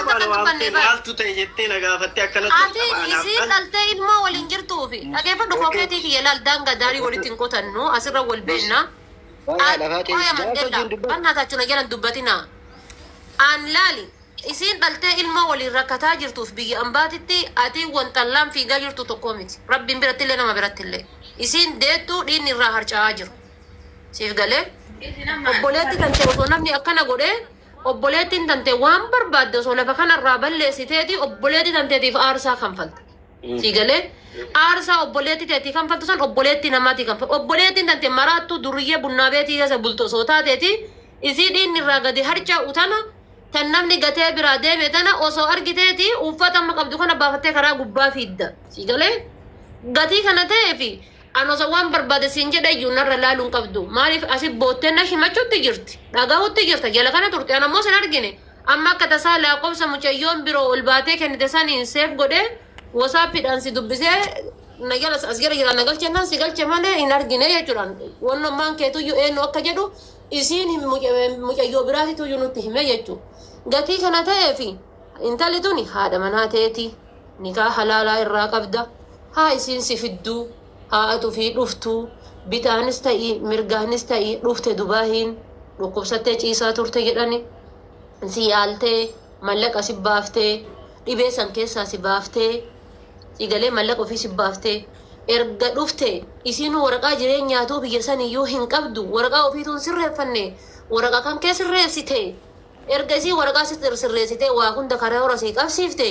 Waan jalqabaa takka na hin dubbanne waamtee bar. maaltu ta'e jettee na gaafattee akkanatti Ati jalqabaa anaaf isiin an dhaltee ilmoo waliin jirtuufi dhageeffadhu kookeetii kiyya laal daangaa daarii walitti hin qotannu asirra wal beenna. Waa'ee An haadha faatee qoya jaarsa Mandella wajjin dubbadhu. bannaa na jalan dubbatina. An laali isiin dhaltee ilmoo waliin rakkataa jirtuuf biyya ambaatitti ati wanxallaan fiigaa jirtu tokko miti. Rabbiin birattillee nama birattillee. Isiin deettuu dhiinni irraa harca'aa jiru. Siif galee? Obboleetti tante osoo namni akkana godhee obboleettiin tante waan barbaadde osoo lafa kanarraa balleessiteeti obboleetti tanteetiif aarsaa kanfalta. Sii galee? Aarsaa obboleetti teetii kanfaltu san obboleetti namaatii kanfaltu. Obboleettiin tante maraattuu duriyyee bunnaa beetii keessa bultu osoo taateeti isii dhiinni irraa gadi harca'u tana tan namni gatee biraa deeme tana osoo argiteeti uffata amma qabdu kana baafattee karaa gubbaa fiidda. Sii galee? Gatii kana ta'eefi an osoo waan barbaade siin jedhe iyyuu narra laaluu hin qabdu. Maaliif asi boottee na himachuutti jirti. Dhagahutti jirta. Jala kana turte. An ammoo sin argine. Amma akka tasaa lakkoofsa mucayyoon biroo ol baatee kennite saniin save godhee WhatsAppiidhaan si dubbisee na jala as jala jira na galchennaan si galche malee hin argine jechuudhaan. Wannummaan keetuyyuu eenyu akka jedhu isiin mucayyoo biraatituyyuu nutti hime jechuudha. Gatii kana ta'eefi intalli tuni haadha manaa teeti. Nikaa halaalaa irraa qabda. Haa isiin si fidduu, haa ati ufii dhuftuu, bitaanis ta'i mirgaanis ta'i dhufte Dubaahiin dhukkubsattee ciisaa turte jedhani si yaaltee mallaqa si baaftee dhibee san keessaa si baaftee si galee mallaqa ofii si baaftee erga dhufte isiinuu waraqaa jireenyaatuu biyya saniyyuu hin qabdu waraqaa ofiituu hin sirreeffanne waraqaa kan kee sirreessite erga isiin waraqaa si sirreessitee waa hunda karoora sii qabsiifte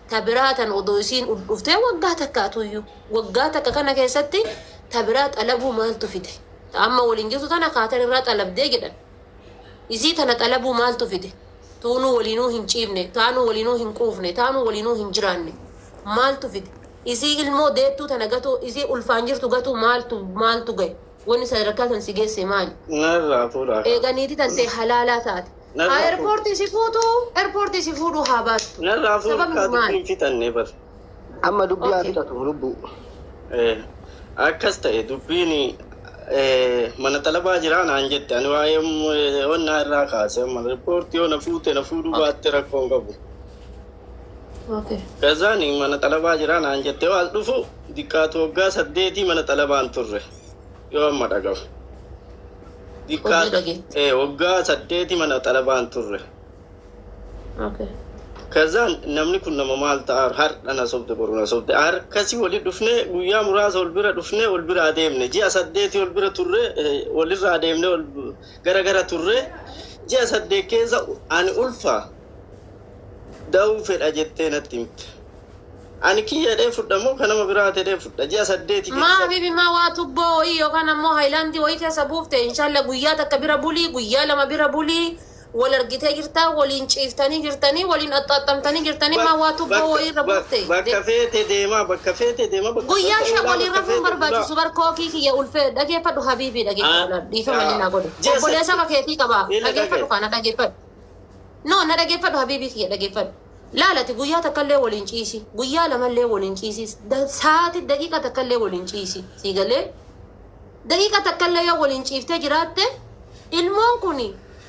ta biraa tan odoo isiin dhuftee waggaa takkaatuyyuu waggaa takka kana keessatti ta biraa xalabuu maaltu fide? Ta amma waliin jirtu tana kaatan irraa xalabdee jedhan. Isii tana xalabuu maaltu fide? Tuunuu waliinuu hin ciifne, taanuu waliinuu hin quufne, taanuu waliinuu hin jiraanne. Maaltu fide? Isii ilmoo deettuu tana gatuu, isii ulfaan jirtu gatuu maaltu maaltu gahe? Wanni sadarkaa san si geesse maali? Narraa fuudhaa kaa. Eega niitii tantee halaalaa taate. Haa Narraa fuudhu. airpoortii si fuutu, airpoortii si fuudhuu haa baattu. Narraa fuudhu Sababni kaa maali? dubbiin fixanne bar. Amma dubbii haa Okay. fixatu lubbuu. Eh, Akkas ta'e dubbiin eh, mana xalabaa jiraa naan jette ani waa'ee eh, onnaa irraa kaase amma riippoortii yoo na fuute na fuudhuu Okay. baatte rakkoo hin qabu. Okay. Kazaan mana xalabaa jiraa naan jette yoo as dhufu diqqaatu waggaa 8 mana xalabaan turre yoo amma dhagahu. Oduu Diqqaatu dhageette. eh, waggaa 8 mana xalabaan turre. Okay. Kazaan namni kun nama maal ta'a har'a na sobde boru na sobde harkasii wali dhufne guyyaa muraasa wal bira dhufne wal bira adeemne ji'a 8 wal bira turre eh, walirra adeemne wal gara gara turre ji'a 8 keessa ani ulfa da'uu fedha jettee natti himte. Ani kiyya jedhee fudha moo kan nama biraa jedhee fudha ji'a 8 Maa keessa. habibi maa waa tubboo wayii yookaan ammoo haayilaandii wayii keessa buufte inshaalla guyyaa takka bira bulii guyyaa lama bira bulii wal argitee jirtaa waliin ciiftanii jirtanii waliin axxaaxxamtanii jirtanii maa waa tubboo Bakka wayii irra buufte. bakka feete deemaa bakka feete deemaa bakka Guyyaa feete shan oolaa waliin bakka rafuun feete bulaa. barbaachisu bar kookii kiyya ulfee dhageeffadhu habiibii dhageeffadhu laal dhiifama inni naa godhe Ji'a obboleessa 8 keetii qaba ila dhageeffadhu dhagaye. kana dhageeffadhu. No na dhageeffadhu habiibii kiyya dhageeffadhu. Laal ati guyyaa takkallee waliin ciisi guyyaa lamallee waliin ciisi saati daqiiqa takkallee waliin ciisi sii galee daqiiqa takkallee yoo waliin ciiftee jiraatte ilmoon kun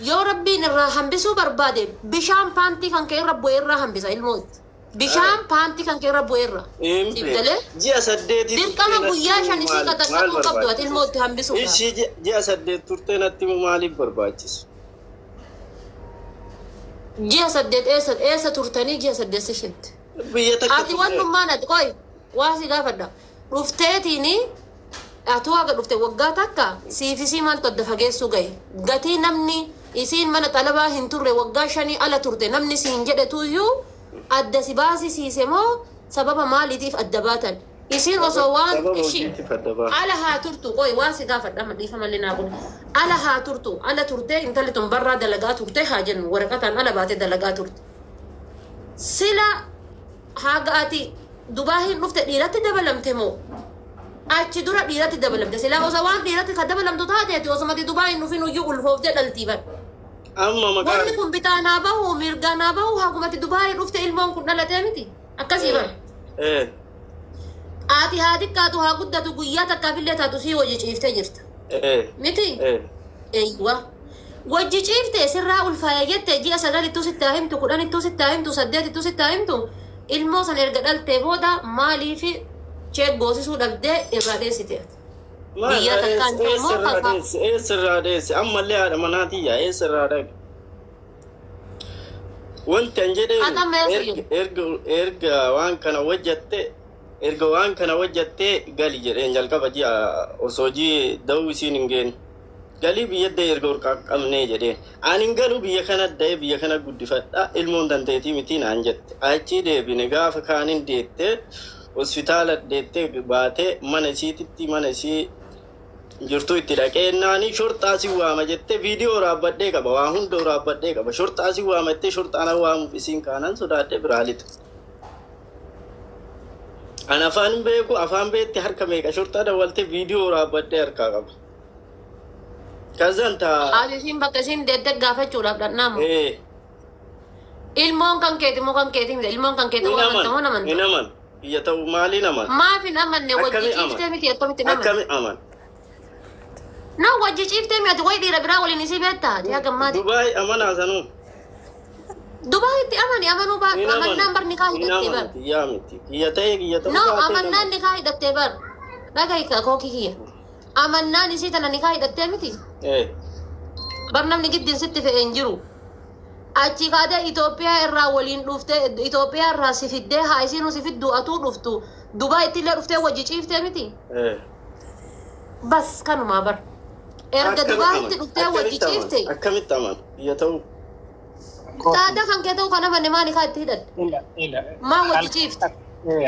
yoo rabbiin irraa hambisuu barbaade bishaan paantii kan kee irra bu'e irraa hambisa ilmoo itti. Bishaan paantii kan kee irra bu'e irra. Hin Siif beeku. galee? Ji'a 8 Dirqama turtee natti guyyaa himuu 5 isii maal maal qaxaqqaxuu qabdu ati barbaachise? ilmoo itti hambisuudhaaf. Ishii ji'a 8 turtee natti himuu maaliif barbaachise? Ji'a 8 eessa eessa turtanii ji'a 8 si shinte? Biyya takka Ati turre. wannummaan ati qoy waa si gaafadha. Dhufteetiin atuu haga dhufte waggaa takka siif isii maaltu adda fageessuu gahe? Gatii namni isiin mana xalabaa hin turre waggaa shanii ala turte namni siin jedhetuyyuu adda si baasisiise moo sababa maaliitiif adda baatan? Isiin osoo waan Sababa ishii hojiitiif adda baane. ala haa turtu qoy waan si gaafadha amma dhiifama illee naa godhi. Ala haa turtu ala turtee intalli tun barraa dalagaa turte haa jennu waraqataan ala baatee dalagaa turte. Sila haga ati Dubaahiin dhufte dhiiratti dabalamte moo achi dura dhiiratti dabalamte silaa osoo waan dhiiratti ka dabalamtu taate ati osuma ati Dubaahiin dhufin uyyuu ulfooftee dhaltii bar. Amma maqaa Wanni kun bitaa naa bahu mirgaa naa bahu haguma ati Dubaayii dhufte ilmoon kun dhalatee miti akkasii bar. Eh. Ati haa xiqqaatu haa guddatu guyyaa takkaafillee taatu sii wajji ciiftee jirta. Eh. Miti? Eh. Eeywa. Wajji ciifte sirraa ulfaaya jette ji'a sagalittuu sitti haa himtu kudhanittuu sitti haa himtu saddeetittuu sitti haa himtu ilmoo san erga dhaltee booda maaliif check goosisuu dhabdee irraa dheessite ati? Maal Biyya takkaan ta'u moo eessarraa kakkaa? dheesse eessarraa dheesse ammallee haadha manaatii yaa eessarraa dhaqe. Wanti an jedheen Ati amma eessa erga jirta? erga erga waan kana hojjatte erga waan kana hojjattee gali jedheen jalqaba ji'a osoo ji'i da'uu isiin hin geenne. Galii biyya da'e erga ol qaqqabnee jedheen. Ani hin galu biyya kana da'e biyya kana guddifadha ilmoon dandeetii miti naan jette. Achii deebine gaafa kaanin deette hospitaala deettee baatee mana isiititti mana isii jirtuu itti dhaqee naani shorxaa si waama jettee viidiyoo waraabbadhee qaba waa hunda waraabbadhee qaba shorxaa si waama jettee shorxaa na waamuuf isiin kaanan sodaadhee biraa lixa. An afaan hin beeku afaan beetti harka meeqa shorxaa dawwaltee viidiyoo waraabbadhee harkaa qaba. Kazan taa Haati isiin bakka isiin deette gaafachuudhaaf dhaqnaamu. ee Ilmoon kan keeti moo kan keeti miti ilmoon kan keeti hin moo amanta moo aman namanta. hin aman biyya ta'u maaliin aman Maaf hin amanne wajji akkami aman ciiftee miti akkamitti hin amanne. akkami aman. Na wajji ciiftee miti ati wayi dhiira biraa waliin isii beektaa ati haga ammaati. Dubaay amanaa sanuu. Dubaayitti amani amanuu baadhu Hin amanu. amannaan bar nikaa Hin hidhattee bar. amanu. Kiyyaa miti. Kiyya ta'e kiyya ta'uu No baatee hin amannaan amanu. nikaa hidhattee bar. Dhagahi kookii kiyya. Amannaan isii tana nikaa hidhattee miti. Eh. Bar namni giddiin sitti fe'e hin jiru. Achi kaatee Itoophiyaa irraa waliin dhuftee Itoophiyaa irraa si fiddee haa isiinuu si fidduu atuu dhuftu Dubaayitti illee dhuftee wajji ciiftee miti. Eh. Bas kanumaa bar. Erga Akkami Dubaayitti aman? dhuftee wajji Akkamitti aman? ciifte. Akkamitti aman? Kiyya ta'uu. Taadaa kan kee ta'uu kan amanne maali kaa itti hidhatte? Ila ila Maa wajji ciifte?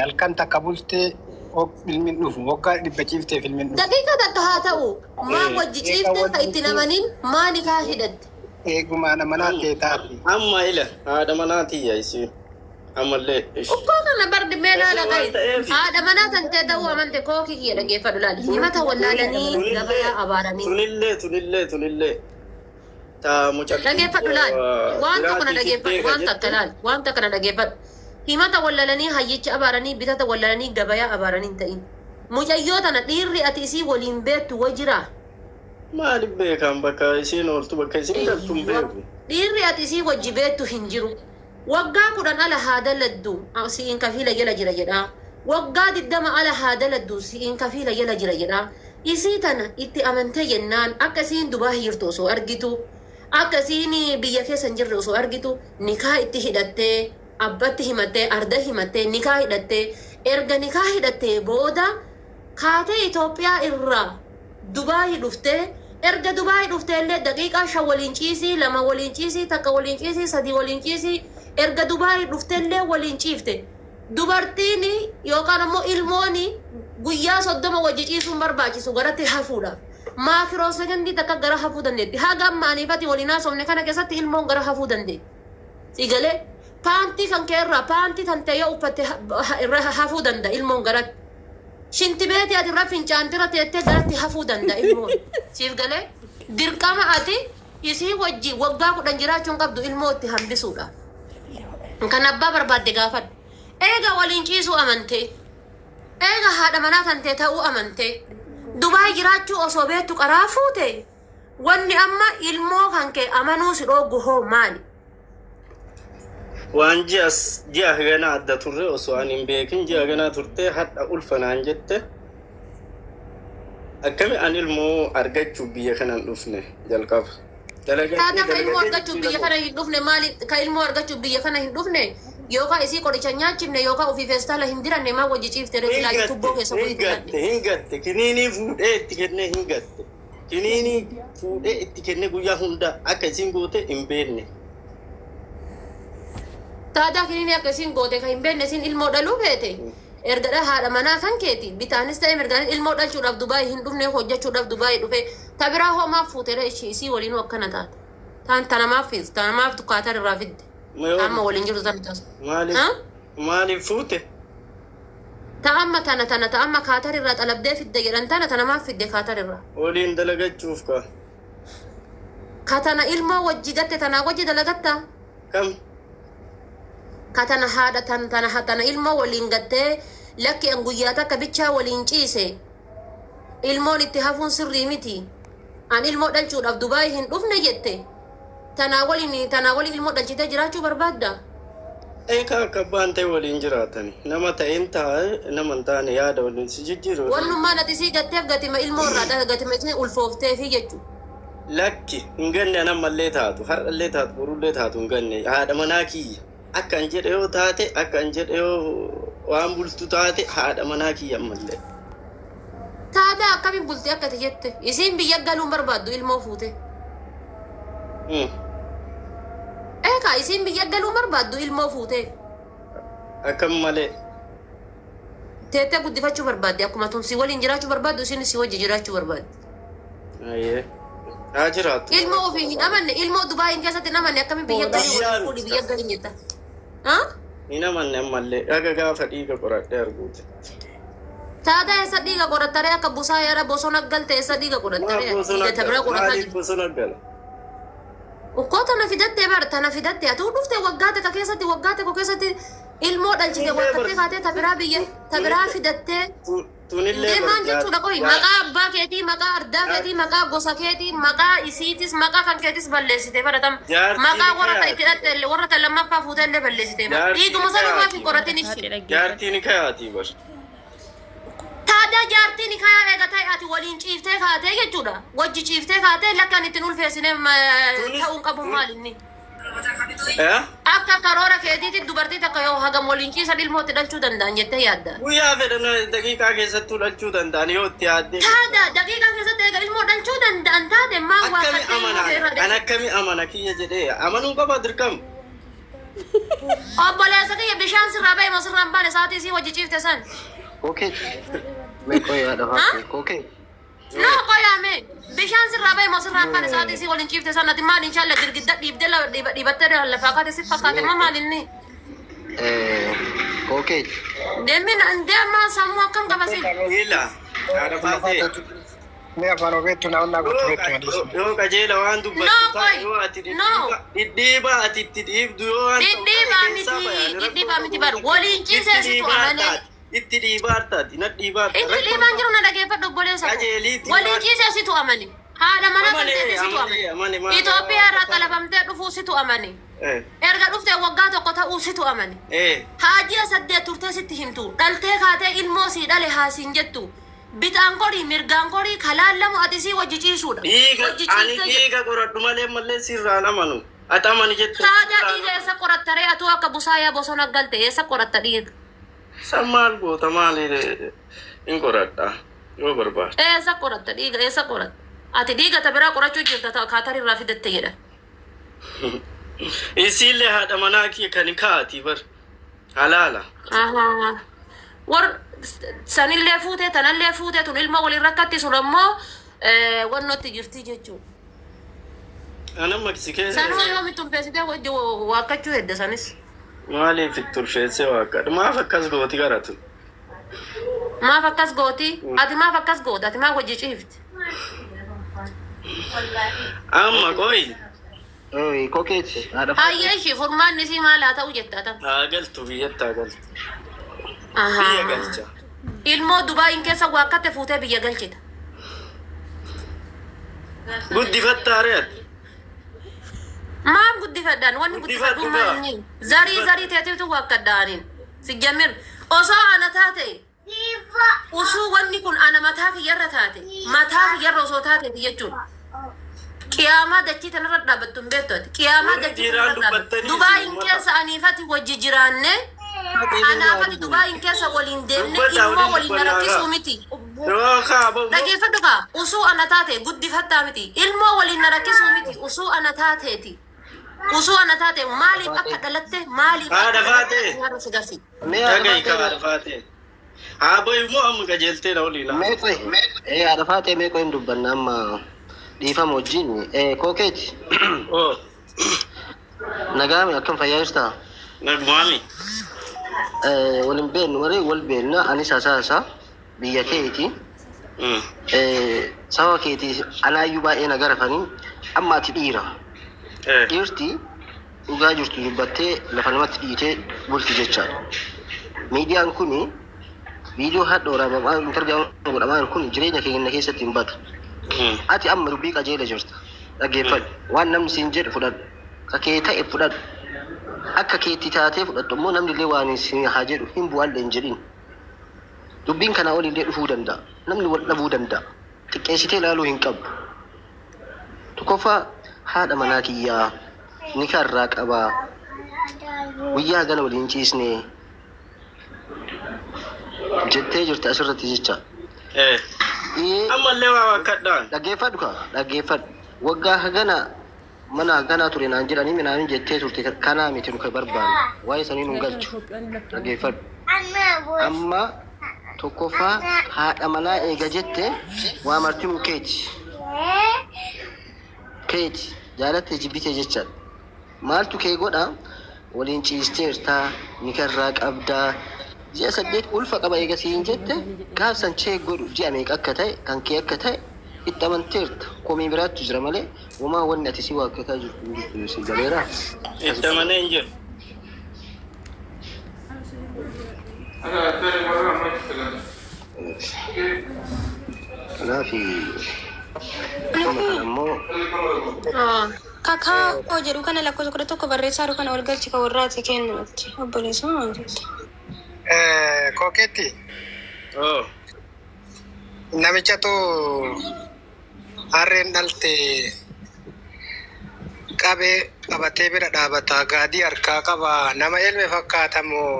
Halkan takka bultee ilmi hin dhufu waggaa dhibba ciifteef ilmi hin dhufu. Daqiiqa takka haa ta'u maa wajji Eega ciifte ka wajji itti namanin maali kaa hidhatte? Eegumaan amanaa Amma ta'e taate. amma ila haadha manaa tiyya isii ammallee ish. Ukkoo kana bardi mee laala Waan qayi. ta'eef Haadha manaa tan ta'e ta'uu amante kookii kiyya dhageeffadhu laali. Himata wallaalanii tunillee gabayaa abaaranii. tunillee tunillee tunillee ta mucattii Dhageeffadhu laali. Waan tokko na biraatii dhageeffadhu fiddee ka waan takka jettu laali. Waan takka na dhageeffadhu. Himata wallalanii hayyicha abaaranii bitata wallalanii gabayaa abaaranii hin ta'in. Mucayyoo tana dhiirri ati isii waliin beektu wa jiraa? Maaliif beekan bakka isiin ooltu bakka isiin galtu hin Eeyywa. beeku. Dhiirri ati isii wajji beektu hin jiru. Waggaa 10 ala haa daladdu si'iin kafiila jala jira jedhaa. Waggaa 20 ala haa daladdu si'iin kafiila jala jira jedhaa. Isii tana itti amantee jennaan akka isiin Dubaahi jirtu osoo argitu, akka isiin biyya keessa hin jirre osoo argitu nikaa itti hidhattee abbatti himattee arda himattee nikaa hidhattee erga nikaa hidhattee booda kaatee Itoophiyaa irraa Dubaayi dhuftee erga Dubaayi dhuftee illee daqiiqaa 5 waliin ciisii 2 waliin ciisii 1 waliin ciisii 3 waliin ciisii erga Dubaayi dhuftee illee waliin ciifte dubartiin yookaan ammoo ilmoon guyyaa 30 wajji ciisuun barbaachisu garatti hafuudhaaf maakiroo sekondii takka gara hafuu dandeetti haga amma aniif ati waliin haasofne kana keessatti ilmoon gara hafuu dandeetti si galee paantii kan kee irraa paantii tan ta'e yoo uffatte irra hafuu danda'a ilmoon garatti Shintibeetii ati irra fincaante irra teettee garatti hafuu danda'a ilmoon. Siif galee? Dirqama ati isii wajji waggaa 10 jiraachuu hin qabdu ilmoo itti hambisuudhaaf. Kan abbaa barbaadde gaafadhu. Eega waliin ciisuu amantee, eega haadha manaa tantee ta'uu amantee, Dubaay jiraachuu osoo beektu qaraa fuute, wanni amma ilmoo kan kee amanuu si dhooggu hoo maali? Waan ji'a ji'a haganaa adda turre osoo ani hin beekin ji'a haganaa turtee hadha ulfa naan jette akkami an ilmoo argachuuf biyya kana hin dhufne jalqaba. Dalagadhee Taata ka ilmoo dalagadhee argachuuf biyya jijjiiramu. kana hin dhufne maali ka ilmoo argachuuf biyya kana hin dhufne yookaa isii qoricha hin nyaachifne yookaa ofii feestaala hin diranne maa wajji ciifte ree Hin silaa gatte tubboo keessa hin wayitu gatte naqxe. hin gatte kiniinii fuudhee itti kennee hin gatte. Kiniinii fuudhee itti kennee guyyaa hunda akka isiin goote hin beekne. Taadaa kiniinii akka isiin goote kan hin beekne isiin ilmoo dhaluu feete erga haadha manaa kan keeti bitaanis ta'e mirgaanis ilmoo dhalchuudhaaf Dubaay hin dhufne hojjechuudhaaf Dubaay dhufe ta biraa hoo maaf fuute ree ishii isii waliinuu akkana taate taan tanamaaf fiiz tanamaaf tukkaatar irraa fidde amma waliin jirtu tan taas Maaliif ha maaliif fuute? Ta amma tana tana ta amma kaatar irraa xalabdee fidde jedhan tana tana maaf fidde kaatar irraa. Waliin dalagachuuf kaa. Ka tana ilmoo wajji gatte tanaa wajji dalagatta? Kam? Ka tana haadha tan tana ha tana ilmoo waliin gattee lakki an guyyaa takka bichaa waliin ciise ilmoon itti hafuun sirrii miti an ilmoo dhalchuudhaaf Dubai hin dhufne jette. Tanaa waliin, tanaa waliin ilmoo dhalchitee jiraachuu barbaadda? Eekaa akka abbaan ta'e waliin jiraatan. Nama ta'een taa'e, nama hin taane yaada waliin si jijjiiru. Wannummaan ati sii gatteef gatima ilmoo irraa, gatima isin ulfoofteefi jechuudha. Lakki, hin ganne. An ammallee taatu, har'allee taatu, borullee taatu, hin ganne. Haadha manaa kiyya. Akka an jedhe yoo taate, akka an jedhe yoo waan bultu taate, haadha manaa kiyya ammallee. Taadaa akkamiin bulti akka ati jette? Isiin biyya galuun barbaaddu ilmoo fuute. Eekaa isiin biyya galuun barbaaddu ilmoo fuute. Akkam malee. Teettee guddifachuu barbaaddi. Akkuma tun si waliin jiraachuu barbaaddu, isiin si wajji jiraachuu barbaaddi. Ayyee. Haa jiraattu. Ilmoo ofii hin amanne, ilmoo Dubaayin keessatti hin amanne, akkamiin biyya galii waliin fuudhi biyya galii jetta? Ha? Hin amanne ammallee. Dhaga gaafa dhiiga qoradhee arguuti. Taadaa eessa dhiiga qorattaree? Akka busaa yaada bosona galte, eessa dhiiga Maaf qorattaree? bosona Dhiiga ta biraa gala? qorataa Maaliif jirti. bosona gala? Ukkoo tana fidattee bar, tana fidattee atuu dhufte, waggaa takka keessatti, waggaa tokko keessatti ilmoo dhalchite. Tunillee Wakkattee kaatee ta biraa biyya ta biraa fidattee. Tunillee Indee maal jechuudha qoyi? Maqaa abbaa keetii, maqaa ardaa keetii, maqaa gosa keetii, maqaa isiitis, maqaa kan keetis balleessite baratam. Jaartiin Maqaa warra ta kayaati. itti hidhatte illee, warra ta lammaffaa fuute illee balleessite bara. Jaartiin Dhiiguma sanumaaf hin kayaati. qoratin ishii. Jaartiin kayaatii bar. Taadaa jaartiin kayaa eega ta'e ati waliin ciiftee kaatee jechuudha. Wajji ciiftee kaatee lakkan ittiin ulfeessine ta'uun qabu maal inni? Eh? Akka karoora keetiitti dubartii takka yoo hagam waliin ciisan ilmootti dhalchuu danda'an jettee yaadda? Guyyaa fedhan daqiiqaa keessattuu dhalchuu danda'an yoo itti yaaddee. Taada daqiiqaa keessatti eega ilmoo dhalchuu danda'an taate maal Akkami waaqattee ilmoo amana? irra An akkami amana kiyya jedhee amanuu qaba dirqama. Obboleessa kiyya, bishaan sirraa bahe moo sirraa hin baane sa'aatii isii wajji ciifte san? Kookee. Mee qoy haadha faatee. Kookee. No, qoyaame, bishaan sirraa bahe moo sirraa hin baane sa'aatii isii waliin ciifte san? Ati maal inshaalla girgidda dhiibdee dhiibattee lafaa kaate si fakkaate moo maal inni? Kookee. Deemin deemaa sammuu akkam qaba si? Ila haadha faatee. Mee afaan ogeettu na onnaa gochuu beektu madiisu. Yoo qajeela waan No, dubbattu qoy. yoo ati No. dhidhiibaa ati itti dhiibdu yoo waan ta'u Dhidhiibaa ta'e keessaa miti, bayaan dhidhiibaa rakkoo miti qabu. bar. Waliin ciisee Itti situ dhiibaa amalee. taati. Itti dhiibaa taati. Na dhiibaa taati. Itti dhiibaan jiru, na dhageeffadhu obboleessa koo. Qajeeliitti Waliin ciisee situ amane. Haadha manaa kan Amane, ta'e situ amane, amane. amane, maal- Itoophiyaa irraa xalafamtee dhufuu situ amane. Erga dhuftee waggaa 1 ta'uu situ amane. Haa ji'a 8 turtee sitti himtu. Dhaltee kaatee ilmoo sii dhale haa siin jettu. Bitaan korii mirgaan korii kalaallamu ati sii wajji ciisuudha. Dhiiga Wajji ani ciiftee jettu. dhiiga qoradhu malee mallee sirraan amanu. Ati amani jettu. Taadaa dhiiga eessa qorattaree? Atuu akka busaayaa bosona galte eessa qoratta dhiiga? San maal goota? Maali hin qoradha yoo barbaade. Eessa qoratta dhiiga, eessa qoratta? Ati dhiiga ta biraa qorachuu jirta, ta Kaatar irraa fidatte jedhan. Isiillee haadha manaa kiyya kan kaati bar. Halaala. Ahaa. War sanillee fuutee tanallee fuutee, tun ilma waliin rakkatti, sun ammoo wannootti jirti jechuudha. Ana maksi keessa. Sanuma yoomitti ulfeessitee wajji waakkachuu hedda sanis. Maaliif itti ulfeessee waakkadha? Maaf akkas gooti garatu? Maaf akkas gooti? Ati maaf akkas goota? Ati maaf wajji ciifti? Amma qoyi. Kokeeti haadha faatee. Hayyee, ishii furmaanni isii maal haa ta'u jetta atan? Haa galtu, biyyatti haa galtu. Biyya galcha. Ilmoo Dubaayin keessa waakkatte fuutee biyya galchita. Guddifattaa re'ati. Maaf guddifadhaan? Wanni Guddifadhu guddifadhu maal gaa. inni? Zarii zarii teetiitu waakkadhaaniin. Sijjamir osoo ana taate, usuu wanni kun ana mataa kiyyarra taate, mataa kiyyarra osoo taateeti jechuudha. Qiyaamaa dachii tanarra dhaabbattu hin beektu ati. Qiyaamaa Warri dachii jiiraan tanarra dhaabbattu. dubbattanii Dubaayin isin keessa aniifati wajji jiraanne, anaafati Dubaayin keessa waliin deemne, Dubbataa ilmoo waliin waliin na dubbannaa rakkisuu gaa. miti. Yoo kaaba Dhageeffadhu kaa, usuu ana taate guddifattaa miti. Ilmoo waliin na rakkisuu miti, usuu ana taateeti. Usuu ana taate maaliif akka dhalatte, maaliif akka Haadha dhalatte faatee. addunyaarra si garsiisa. Mee haadha Dhagahi ka faatee. Haadha faatee. Haa bayu immoo amma qajeeltee na waliin Mee haasofta. qoy. Haadha faatee, mee qoy hin dubbanna amma dhiifama wajjin. Kokeeti. Oo. Nagaame, akkam, fayyaa jirtaa? Nagumaami. Wal hin beeknu malee wal beekna, anis hasaasa biyya keeti. Saba keetii anaayyuu baay'ee na garafanii, amma ati dhiira. Dhiirti dhugaa jirtu dubbattee lafa namatti dhiitee bulti jechaadha. Miidiyaan kuni viidiyoo hadha waraabamaa interview godhamaa jiru kun jireenya keenya keessatti hin badu. Ati amma dubbii qajeela jirta. Dhaggeeffadhu. Waan namni siin jedhu fudhadhu. Ka kee ta'e fudhadhu. Akka keetti taatee fudhattu immoo namni illee waan siin haa jedhu hin bu'allee hin jedhin. Dubbiin kanaa olillee dhufuu danda'a. Namni wal dhabuu danda'a. Xiqqeessitee ilaaluu hin qabdu. Tokkoffaa haadha manaa kiyyaa nikaa irraa qabaa. Guyyaa hagana waliin ciisnee jettee jirti asirratti jecha. Ammallee waa wakkadhaan. Dhaggeeffadhu kaa dhaggeeffadhu. Waggaa hagana mana haganaa ture naan jedhanii minaamin jettee turte kanaa miti nu ka barbaannu. Waa'ee sanii nun galchu. Dhaggeeffadhu. Amma tokkoffaa haadha manaa eega jette waa martinuu keeti. Keeti jaalatte jibbite jechaadha. Maaltu kee godha waliin ciisteerta nika irraa qabda ji'a 8 ulfa qaba eega siin jette gaaf san check godhu ji'a meeqa akka ta'e kan kee akka ta'e itti amanteerta komii biraattu jira malee womaa wanni ati si waakkataa jirtu hin jirtu si galeeraa? Itti amanee hin jiru. Kanaaf amma kana immoo Kakaa koo jedhu kana lakkoofsa 11 barreessaa jiru kana ol galchi kan warraati kennu nutti obboleessuma maal jette. Kookeetti Oh. namichatu harreen dhalte qabee qabatee bira dhaabata gaadii harkaa qaba nama elme fakkaata moo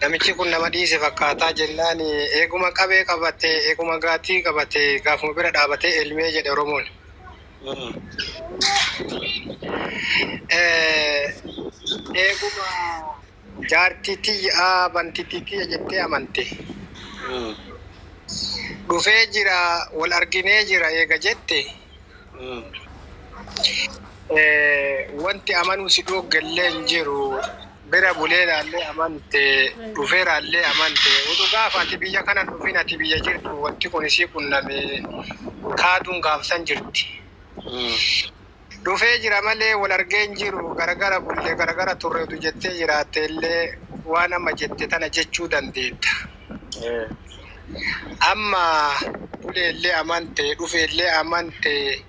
namichi kun nama dhiise fakkaataa jennaan eeguma qabee qabate eeguma gaatii qabate gaafuma bira dhaabatee elmee jedhe Oromoon. Eeguma jaartii tiyya bantitii tiyya jettee amante. Dhufee jira wal arginee jira eega jette. Wanti amanuu si dhooggellee hin jiru. Bira buleeraallee amante, dhufeeraallee amante. Utuu gaafa ati biyya kana hin dhufin ati biyya jirtu wanti kun isii qunname kaaduun gaafsan jirti. Dhufee jira malee wal argee hin jiru garagara bulle garagara turre utuu jettee jiraatte illee waan amma jette tana jechuu dandeetta. Amma buleellee amante, dhufeellee amante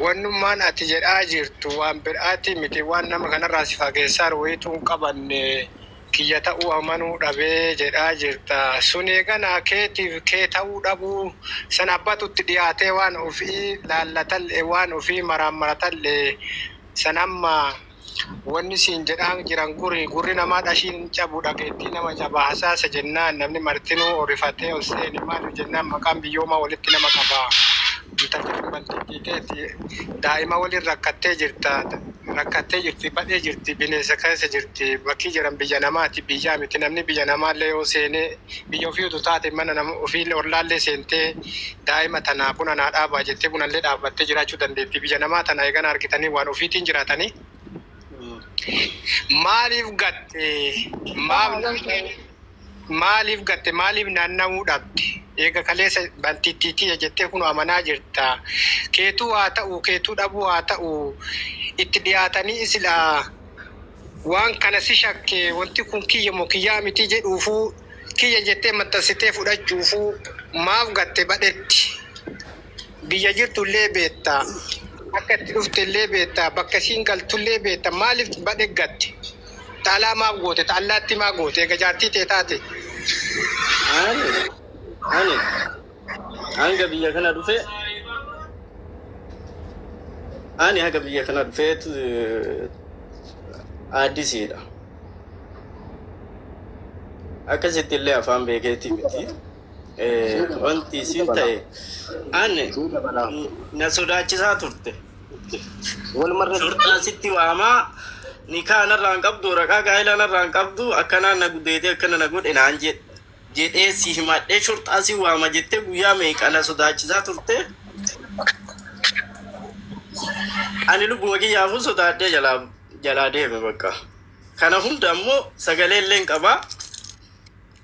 Wannummaan ati jedhaa jirtu waan bir'aatii miti waan nama kanarraa si fageessaaru wayiituu hin qabanne kiyya ta'uu amanuu dhabee jedhaa jirta. Sun eeganaa keetiif kee ta'uu dhabuu san abbatu itti dhiyaatee waan ofii laallatal'e waan ofii maraammaratal'e san amma wanni siin jedhaa jiran guri gurri namaa dhashiin hin cabu dhageettii nama caba hasaasa jennaan namni martinuu orifatee ol seene maaliif jennaan maqaan biyyoomaa walitti nama qaba intalti tun bantiittii teeti daa'ima waliin rakkattee jirta rakkattee jirti badhee jirti bineensa keessa jirti bakkii jiran biyya namaati biyyaa miti namni biyya namaallee yoo seenee biyya ofii utuu taate mana nama ofii ollaallee seentee daa'ima tana buna naa dhaabaa jettee bunallee dhaabbattee jiraachuu dandeetti. Biyya namaa tana eegana argitanii waan ofiitiin jiraatanii. Maaliif gatte? Maaf maaliif gatte? Maaliif naannawuu dhabde? Eega kaleessa bantiittii tiyya jettee kunoo amanaa jirta. Keetuu haa ta'u, keetuu dhabuu haa ta'u, itti dhiyaatanii silaa waan kana si shakke wanti kun kiyya moo kiyyaa miti jedhuufuu kiyya jettee maxxansitee fudhachuufuu maaf gatte badhetti? Biyya jirtu illee beetta, akka itti dhufte illee beetta, bakka isiin galtu illee beetta maaliif badhe gatte? Ta alaa maaf goote? Ta allaattii maa goote? Eega jaartii tee taate. Ani ani hanga biyya kana dhufe ani haga biyya kana dhufeetu addisiidha. Akkasitti illee afaan beekeetii miti. Wanti isiin ta'e ani na sodaachisaa turte. Shurxaa sitti waamaa nikaa narraa hin qabdu waraqaa gaa'elaa narraa hin qabdu akkanaan na gudeedee akkana na godhe naan jedhee si himadhee shurxaa si waama jettee guyyaa meeqa na sodaachisaa turte. Ani lubbuma kiyyaafuu sodaadhee jalaa jalaa deeme bakka. Kana hunda ammoo sagalee illee hin qaba.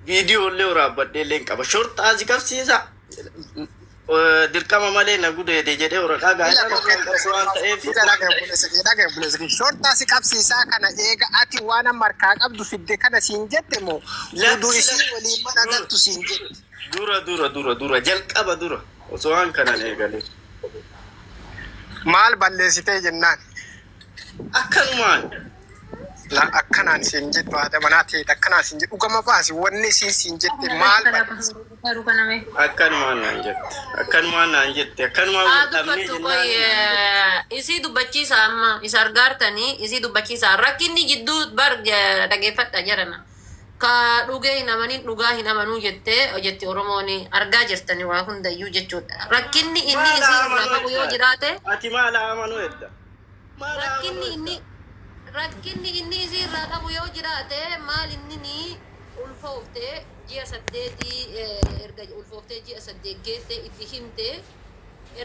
Viidiyoo illee waraabbadhee illee hin qaba. Shorxaa si qabsiisa. Dirqama malee na gudeede jedhee waraqaa gaa'elaa narraa hin qabu waan ta'eef. Dhaga obboleessa kiyya. Shorxaa si qabsiisaa kana eega ati waan amma harkaa qabdu fidde kana siin jette moo uduu Lakki isii lakki waliin mana dura galtu siin jette. dura dura dura dura jalqaba dura osoo waan kanan eegalee. Maal balleessitee jennaan? Akkanumaan. La akkanaan siin jettu haadha manaa ta'eet akkanaan siin jettu dhugama baasi wanni isiin siin jette maal balleessite? Akkanumaan naan jette. Akkanumaan naan jette. Akkanumaan Haa wal dhabnee dubbattu jennaan. qoy isii dubbachiisa amma isa argaartanii isii dubbachiisa rakkinni jidduu bar dhageeffadha jedhama. Ka dhugee hin amanin dhugaa hin amanuu jettee jetti Oromoon argaa jirtani waa hundayyuu jechuudha. Rakkinni inni Maal isii irraa amanuu qabu yoo edda? jiraate Ati maal amanuu edda? Maal rakkinni amanuu inni edda? rakkinni inni isii irraa qabu yoo jiraate maal inni ni ulfooftee ji'a saddeetii erga ulfooftee ji'a saddeet geette itti himte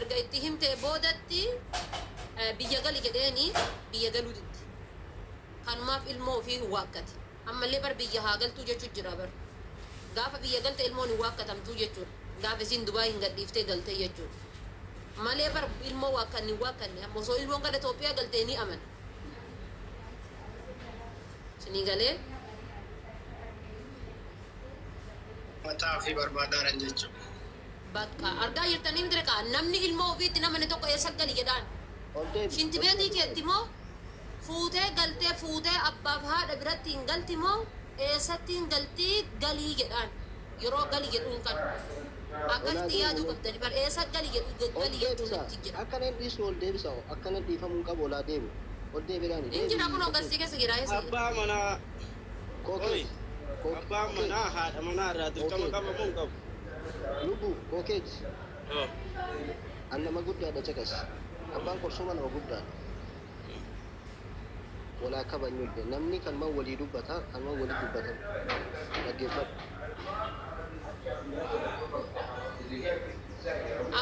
erga itti himte boodatti biyya gali jedheeni biyya galuu didde. Kanumaaf ilmoo ofii hin waakkate. Ammallee bar biyya haa galtuu jechuu jira bar. Gaafa biyya galte ilmoon hin waakkatamtuu jechuudha. Gaafa isiin Dubaay hin gadhiiftee galtee jechuudha. Malee bar ilmoo waakkanni hin waakkanne amma osoo ilmoon gara Itoophiyaa galtee ni amana. Isinii galee? Mataa ofii barbaadaaran jechuudha. Bakka argaa jirtanii miti kaa namni ilmoo ofiitti namani tokko eessa gali jedhaan. Ol deebi. Shintibeetii keetti moo fuutee galtee fuutee abbaaf haadha biratti hin galti moo eessatti hin galtii galii jedhaan yeroo gali jedhuun kan akkasitti yaaduu qabdani bar eessa gali jedhu Ol gali jechuun deebisa. itti jira. Akkana hin dhiisnu ol deebisa. Akkana dhiifamuu hin qabu olaa deemu. Ol deebiidhaan Hin jira kunoo gasii keessa jira eessa jira. Abbaa manaa. Kookee. Oi. Abbaan manaa haadha manaa irraa dirqama qaba moo hin qabu? Lubbu kookeeti. Oh. An nama guddaadha caqas. Abbaan qorsuma nama guddaadha. Walaa kabajnullee namni kanumaan walii dubbata kanumaan walii dubbatan dhaggeeffadhu.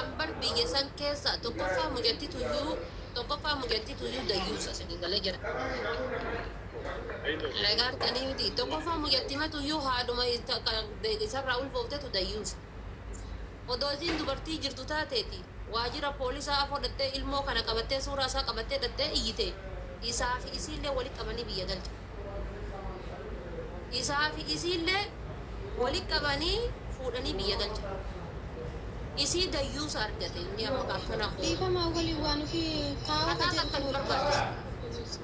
Ambar biyya san keessa tokkoffaa mucatti tuyyuu tokkoffaa mucatti tuyyuu dayyuusa isinii galee jira. Dhagaartanii miti tokkoffaa mucatti matuyyuu haadhuma isarraa ulfooftetu dayyuusa. Odoo isiin dubartii jirtu taateeti waajjira poolisaa afoo dhattee ilmoo kana qabattee suuraa isaa qabattee dhattee iyyite isaa fi isiillee walitti qabanii biyya galcha. Isaa fi isiillee walitti qabanii fuudhanii biyya galcha. Isii dayyuusa argate inni amma akkana koo. Dhiifama waliin waan ofii kaa'uu Kataa ka takka hin jedhu barbaachisu.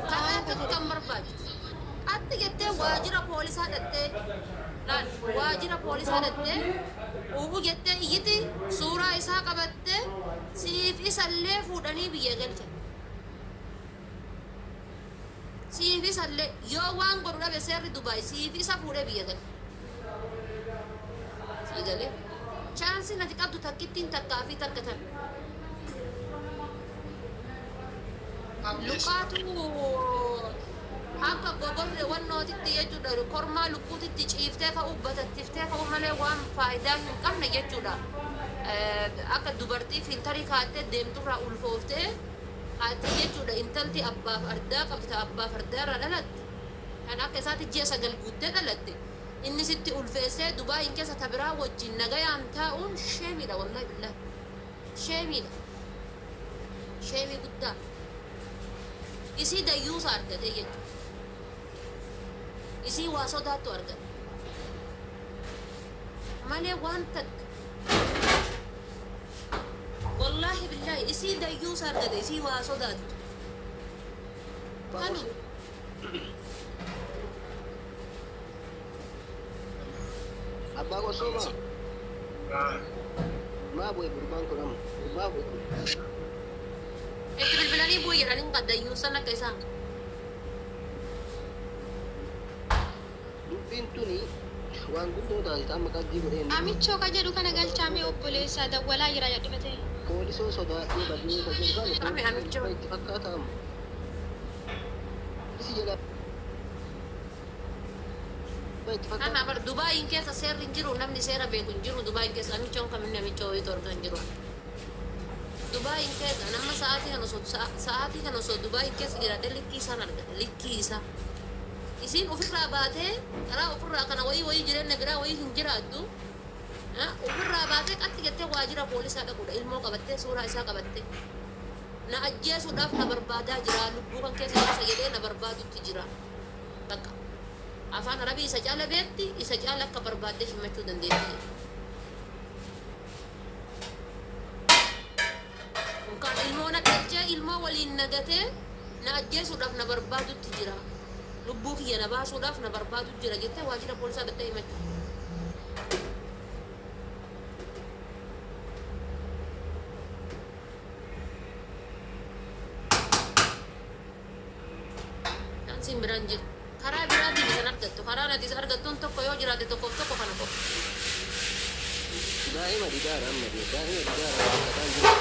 Kataa takka hin barbaachisu. Atti jettee waajjira poolisaa dhattee laal waajjira poolisaa dhattee ubu jettee iyyiti suuraa isaa qabattee siif isallee fuudhanii biyya galchan. Siif isallee yoo waan godhu dhabe seerri Dubaay siif isa fuudhee biyya galcha. Sii galee chaansiin ati qabdu takkittiin takkaa fi takka tan. Lukaatu akka gogorre wannootitti jechuudha kormaa lukkuutitti ciiftee ka'uu batattiftee ka'uu malee waan faayidaa hin qabne jechuudha. Akka dubartii filtarii kaattee deemturraa ulfooftee ati jechuudha intalti abbaaf ardaa qabdi ta abbaaf ardaa irraa dhalatte kan akka isaatti ji'a sagal guuttee dhalatte inni sitti ulfeessee Dubaayin keessa ta biraa wajjin nagayaan taa'uun sheemiidha wallahi billahi sheemiidha sheemii guddaa isii dayyuusa argate jechuudha isii waa sodaattu argate malee waan takka wallahi billahi isii dayyuusa argate isii waa sodaattu kanu Abbaa qorsuma maa bu'e gurbaan kun amma maa bu'e kun? Itti bilbilanii bu'u jedhanii hin dayyuusan akka isaan Dubbiin tuni waan guddoo taate amma qabdii godhee hin Amichoo ka jedhu kana galchaamee obboleessaa dawwalaa jira jedhimate. Poolisoo sodaadhee badee ka jedhu kana Ami amichoo. itti fakkaata amma. Isi jedha. Itti fakkaata. Kana bar Dubaayin keessa seerri hin jiru namni seera beeku hin jiru Dubaayin keessa amichoon kaminni amichoo wayii torga hin jiru. Dubaayin keessa nama sa'aatii kana osoo sa'aatii kana osoo Dubaayin keessa jiraate likkii isaan argata likkii isaa. Isiin ofirraa baatee karaa ofirraa kana wayii wayii jireenya biraa wayii hin jiraattu. Ofirraa baatee qatti jettee waajjira poolisaa dhaquudha ilmoo qabattee suuraa isaa qabattee. Na ajjeesuudhaaf na barbaadaa jira lubbuu kan keessa keessa jedhee na barbaadutti jira. Bakka afaan arabii isa caala beekti isa caala akka barbaaddee himachuu dandeetti. Unkaan ilmoon Ilmoo waliin na gatee na ajjeesuudhaaf na barbaadutti jira. Lubbuu kiyya na baasuudhaaf na barbaadu jira jettee waajjira poolisaa dhattee himachuu. Chaansiin biraan jiru. Karaa biraatiin isan argattu. Karaan ati isa argattuun tokko yoo jiraate tokkoof tokko kana qofa. Daa'ima didaara amma daa'ima didaara rakkataan jiru.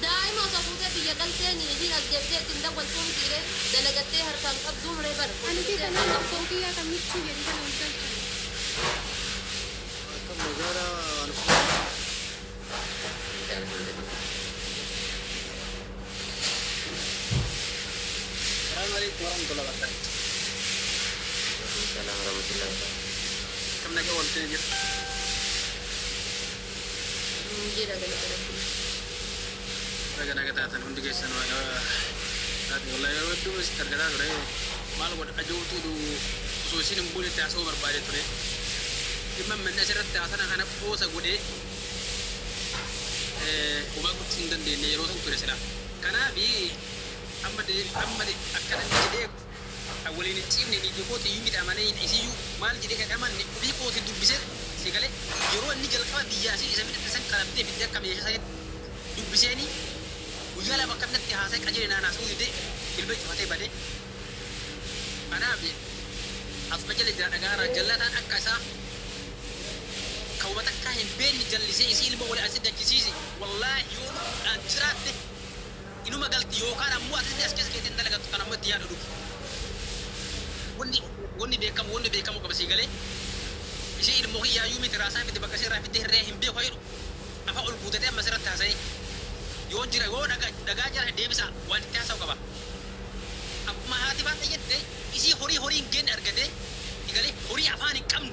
Daa'ima osoo fuutee biyya galteen isiin as deebitee ittiin dawwaltuu mitiiree dalagattee harkaan qabduu muree bara. Ani fi kanaan lakkoo kiyyaa kan michuu jedhu kana ol galchan. Akka magaalaa Assalamu alaikum warahmatullahi wabarakatuh. Salaam warahmatullahi wabarakatuh. Kam nagaa ooltee jirtu? Jira galata rabbii. Naga naga taatan hundi keessan taate. Wallahi yeroo hedduu sitti argataa ture. Maal godha, ajoobtuu osoo isin hin buunetti haasa'uu barbaade ture. Dhimma manni asirratti haasana kana qoosa godhee homaa gochuu hin dandeenye yeroo san ture sila. Kanaaf amma amma akkana jedhee waliin hin ciifne, niitii kooti iyyuu miti amanee isiyyuu maal jedhee kan amanne ofii kooti dubbisee si galee yeroo inni jalqaba biyyaa asii isa midhatte san qalabdee fiddee akka meeshaa sanitti dubbiseeni guyyaa 2 akkanatti haasa'e qajeele naan haasa'uu didee bilbila cufatee badee. Kanaaf asuma jala jira dhagaarraa jallataan akka isaa kan wama takkaa hin beekne jallisee isii ilmoo wali asi dachisiise. Wallaahi yoo lubbuudhaan jiraatte inuma galti yookaan ammoo asitti as keessa keetiin dalagattu kan ammoo itti yaadu dhufu. Wanni beekamu qaba sii galee ishee ilmoo kiyyaayyuu miti raasaa miti bakka ishee irraa fiddee hirree hin beeku jedhu afaan ol guutatee amma asirratti haasa'ee yoo jira yoo dhagaa dhagaa jira deebisa waan itti haasa'u qaba. Akkuma haati baatee jette isii horii horii hin genne argatee galee horii afaan hin qabne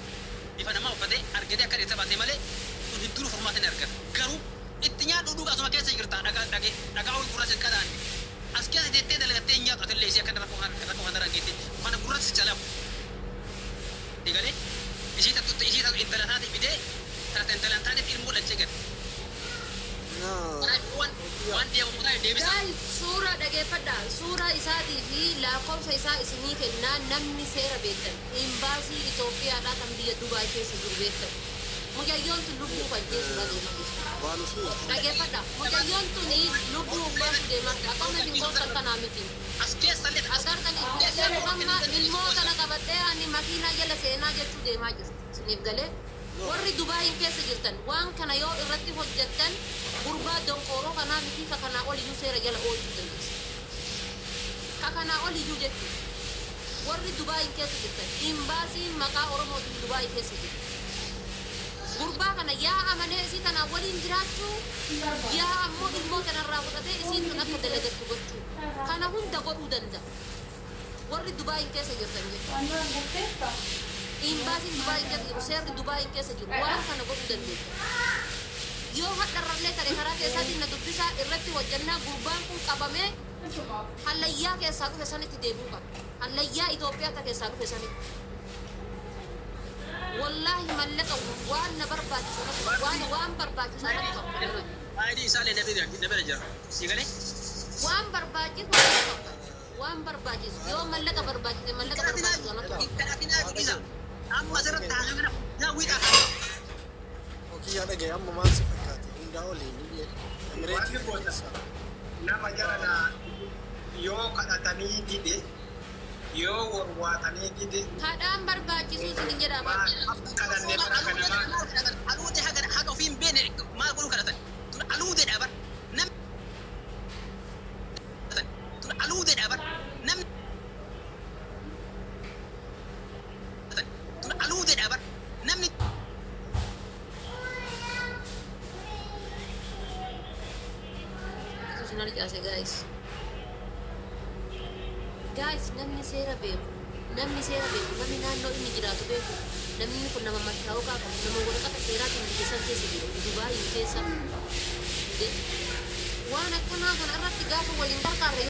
bifa namaa uffatee argatee akka dheessa baatee malee kun hedduun furmaata ni argata. Garuu itti nyaadhu dhugaa asuma keessa jirta dhagaa dhagee dhagaa ol gurra sin qadaanne as keessa teettee dalagattee hin nyaatu atillee isii akkana rakkoo kanarra geette kana gurra si calafu. Galee isii tattu isii tattu intala taate fidee taate intala taateef ilmoo dhalchee gate. Waan deemamu taate deebisa. Guys, suura dhageeffadha. Suura isaatii fi lakkoofsa isaa isinii kennaa. Namni seera beektan, imbaasii Itoophiyaadhaa kan biyya Dubaay keessa jiru beektan. Mucayyoon tun lubbuu ajjeesuudha deemaa jirti. Dhageeffadha. Mucayyoon tun lubbuu baasu deemaa jirti. Akkuma isin gorsan kanaa miti. As keessa illee Agartanii mucayyoon amma ilmoo tana qabadhee ani makiinaa jala seenaa jechuu deemaa jirti. Isiniif galee warri Dubaayin keessa jirtan waan kana yoo irratti hojjettan gurbaa donqooroo kanaa miti ka kanaa oliyyuu seera jala oolchuu dandeessu. Ka kanaa oliyyuu jechuudha. Warri Dubaayin keessa jirtan imbaasiin maqaa Oromootiin Dubaayii keessa jiru. Gurbaa kana yaa amanee isii tanaa waliin jiraachuu yaa ammoo ilmoo tanarraa fudhatee isiin tun akka dalagattu gochuu. Kana hunda godhuu danda'a. Warri Dubaayin keessa jirtan jechuudha. Imbaasiin Dubaayin keessa jiru, seerri Dubaayin keessa jiru waan kana godhuu dandeetta. Yoo hadharrallee tare karaa keessaatiin na dubbisaa, irratti hojjannaa. Gurbaan kun qabamee hallayyaa keessaa dhufe sanitti deebi'uu qaba. Hallayyaa Itoophiyaa ta keessaa dhufe sanitti. Wallaahi mallaqa waan na barbaachisu natti waan barbaachisu natti qabu. Aayidii isaallee na bira jira. Si galee? Waan barbaachisu natti qabu. Waan barbaachisu yoo mallaqa barbaachise mallaqa barbaachisu natti qabu. Kadhatinaa isa. Amma asirratti haasa'u yaa wiixaa. Kiyyaa dhagaye, amma maal si fakkaate hundaa oliin Emireetii keessa? Nama jarana yoo kadhatanii dide, yoo warwaatanii dide, Kadhaan barbaachisu isin jedha. Maal kadhanne bara kana maal Aluutee haga haga ofii hin beekne maal godhuu kadhatan. Tun aluuteedha bar. Namni tun aluuteedha bar. Namni tun aluuteedha bar. Namni Isin harcaase guys. Guys, namni seera beeku, namni seera beeku, namni naannoo inni jiraatu beeku, namni kun nama mattaa'uqaa qabu, nama waraqata seeraatiin biyya san keessa jiru, Dubaayii keessa. Waan akkanaa kana irratti gaafa waliin gargaarre